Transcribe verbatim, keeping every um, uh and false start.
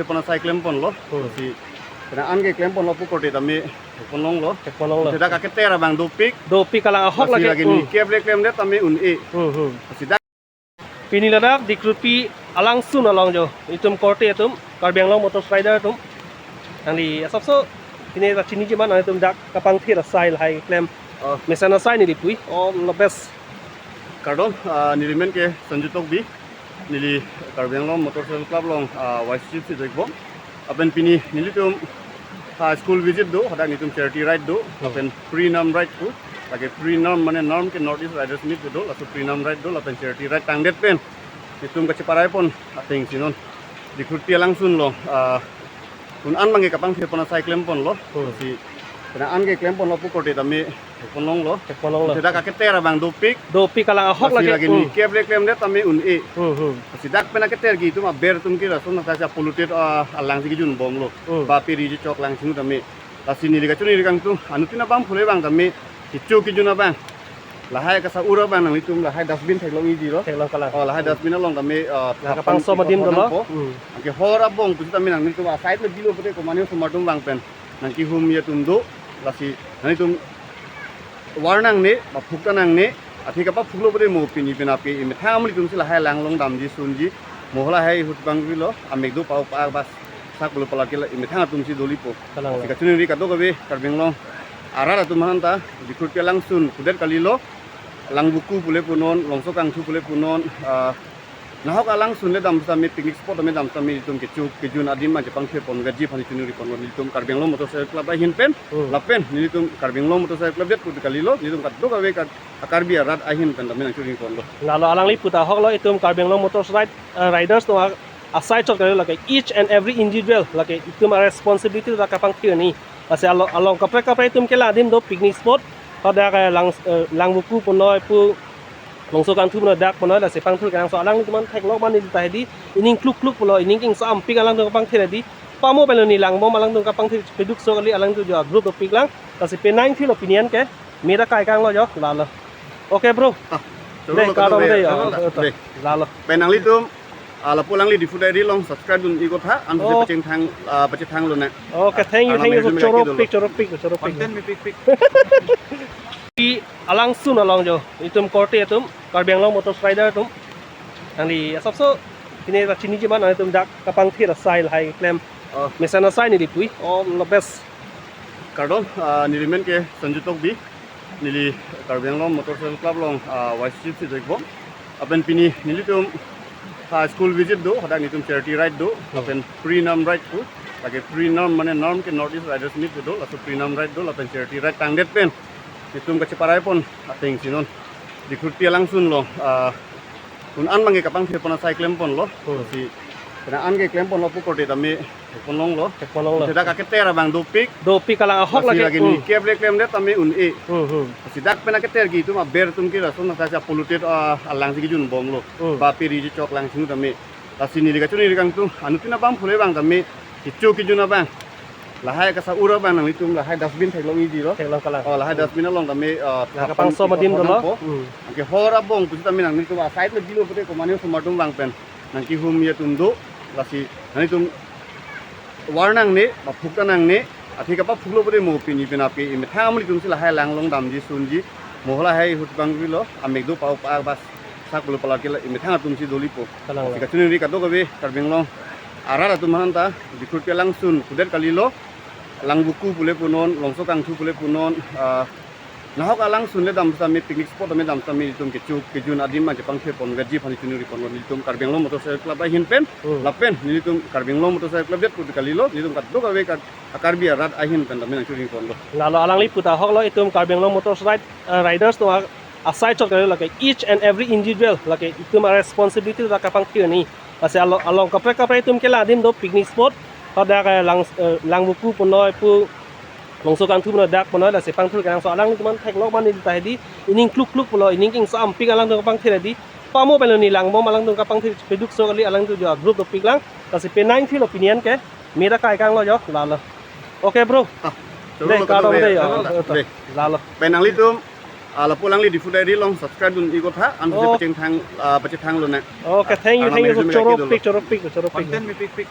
Pona sai klem ponlo. Hmm. Si, pona an ke klem ponlo pu korte tame pon longlo. Pon longlo. Te dak aketer abang dopik. Dopik kalang ahok lasi lake, lake hmm. Ni kep le klemdet tame un-e. Hmm, hmm. Si dak. Pini ladak Dikruti alangsun along jo. Itum korte atum, Karbi Anglong motor rider atum. Nangli asapso, pini ta chiniji ma nangtum dak kapangthir asai lahai klem. Oh. Mesen asai neli pui. Oh, lo bes. Kardom, ah, neli men ke Sanju Tokbi. Neli Karbi Anglong Motorcycle Club along, ah, vice chief si doikbom. Lapen pini nelitum, ah, school visit do, hadak nelitum charity ride do, hmm. Lapen pre-NERM ride do. Lake pre-NERM mane NERM ke North East Riders Meet do, laso pre-NERM ride do, lapen charity ride tangdet pen. Nelitum kacheparai pon ateng si non. Dikruti alangsun along, ah, un an abang ke kapangthir pona sai klem ponlo. Hmm. Si, pona an ke klem ponlo pu korte tame pon longlo. Pon longlo. Te dak aketer abang dopik. Dopik kalang ahok lasi lake, lake ni hmm. Kep le klemdet tame un-e. Hmm, hmm. Si dak pen aketer ke itum aber atum ke lason nang ta polluted, ah, alang si kejun bomlo. Hmm. Ba peri je chok lang sing tame. Lasi neli kachoningri kangtung, anuttin abang phule abang tame, kecho kejun abang. Lahai kasa ura abang nanglitum lahai dustbin theklong iji lo. Theklong kalang. Oh, lahai dustbin along tame, ah, la kapangso adim dolo. Hmm. Anke hor abong pusi tame nanglitum aside lo bilo pute komane osomar atum abang pen nangkehumji atum do, lasi nanglitum war nangne, ba phukta nangne, athe kapaphuklo pute mo pini penap ke imethang amonit atum si lahai lang along damji sunji, mo lahai ahut abang bilo, amek do pau pa bas, sak bulu pala ke la imethang atum si dolipo. Kalang. Si kachoningri kadokave Karbi Anglong arat atum aphan ta, Dikruti alangsun, kudet kalilo, Langvoku pule punon, Longso Kangthu pule punon, ah, nahok alangsun le dam sami picnic spot tame dam sami itum kecho kejun adim ma chepangthir pon gaji aphan choningri pon nelitum Karbi Anglong Motorcycle Club ahin pen, hmm. Lapen nelitum Karbi Anglong Motorcycle Club det kudet kalilo, nelitum kadokave Kar-, Karbi arat ahin pen tame nangchoningri ponlo. Lalo alangli puta ahok lo itum Karbi Anglong Motor Ride, eh, Riders atum a-, asai chot kalilo lake each and every individual lake itum a-responsibility ta kapangthir ni. Lasi alo-, along kaprek kaprek itum ke la adim do picnic spot. Hadak, eh, Lang, eh, Langvoku punoi pu Longso Kangthu punoi dak punoi lasi pangthir kangso alanglitum aphan theklong ma neli ta hedi ining kluk kluk pulo ining kingsa ampik alangtum kapangthir hedi. Pamo pelo ni langbom alangtum kapangthir peduk so kali alangtum jo group dopik lang. Lasi penang thilo pini an ke. Mera kai kanglo jo, lalo. Oke, bro. Ah, dei, cholo, kardom dei, dei, ah, dei. Lalo. Pen nanglitum, ah, lapu alangli Diphu Diary along subscribe dun ikot ha, an oke. Pachethang, ah, pachethang lo na. Oke, thank you, ah, thank you. Nanglitum choro ikot pik, choro pik, choro pik. Content mepik pik. Alangsun along jo, itum korte atum, Karbi Anglong motor rider atum. Nangli asapso, pini ta chiniji ma nangtum dak kapangthir asai lahai klem. Oh. Mesen asai neli pui, oh, lo bes. Kardom, ah, neli men ke Sanju Tokbi, neli Karbi Anglong Motorcycle Club along, ah, vice chief si doikbom. Lapen pini nelitum, ah, school visit do, hadak nelitum charity ride do, hmm. Lapen pre-NERM ride do, lake pre-NERM mane NERM ke North East Riders Meet do, laso pre-NERM ride do, lapen charity ride tangdet pen. Nelitum kacheparai pon ateng si non. Dikruti alangsun along, ah, un an abang ke kapangthir pona sai klem ponlo. Hmm. Si, pona an ke klem ponlo pu korte tame pon longlo. Pon longlo. Te dak aketer abang dopik. Dopik kalang ahok lasi lake, lake ni hmm. Kep le klemdet tame un-e. Hmm, hmm. Si dak pen aketer ke itum aber atum ke lason nang ta polluted, ah, alang si kejun bomlo. Hmm. Ba peri je chok lang sing tame. Lasi neli kachoningri kangtung, anuttin abang phule abang tame, kecho kejun abang. Lahai kasa ura abang nanglitum lahai dustbin theklong iji lo. Theklong kalang. Oh, lahai hmm. Dustbin along tame, ah, la kapangso adim dolo. Hmm. Anke hor abong pusi tame nanglitum aside lo bilo pute komane osomar atum abang pen nangkehumji atum do, lasi nanglitum war nangne, ba phukta nangne, athe kapaphuklo pute mo pini penap ke imethang amonit atum si lahai lang along damji sunji, mo lahai ahut abang bilo, amek do pau pa bas, sak bulu pala ke la imethang atum si dolipo. Kalang. Si kachoningri kadokave Karbi Anglong arat atum aphan ta, Dikruti alangsun, kudet kalilo, Langvoku pule punon, Longso Kangthu pule punon, ah, nahok alangsun le dam sami picnic spot tame dam sami itum kecho kejun adim ma chepangthir pon gaji aphan choningri pon nelitum Karbi Anglong Motorcycle Club ahin pen, hmm. Lapen nelitum Karbi Anglong Motorcycle Club det kudet kalilo, nelitum kadokave Kar-, Karbi arat ahin pen tame nangchoningri ponlo. Lalo alangli puta ahok lo itum Karbi Anglong Motor Ride, eh, Riders atum a-, asai chot kalilo lake each and every individual lake itum a-responsibility ta kapangthir ni. Lasi alo-, along kaprek kaprek itum ke la adim do picnic spot. Hadak, eh, Lang, eh, Langvoku punoi pu Longso Kangthu punoi dak punoi lasi pangthir kangso alanglitum aphan theklong ma neli ta hedi ining kluk kluk pulo ining kingsa ampik alangtum kapangthir hedi. Pamo pelo ni langbom alangtum kapangthir peduk so kali alangtum jo group dopik lang. Lasi penang thilo pini an ke. Mera kai kanglo jo, lalo. Oke, bro. Ah, dei, cholo, kardom dei, dei, ah, dei. Lalo. Pen nanglitum, Ah, lapu alangli Diphu Diary along subscribe dun ikot ha, ansi Oh. pachethang, ah, pachethang lonang. Okay, thank you, Arnam thank you. Manager Choro kedolo. Pik, choro pik, choro pik. Content mepikpik.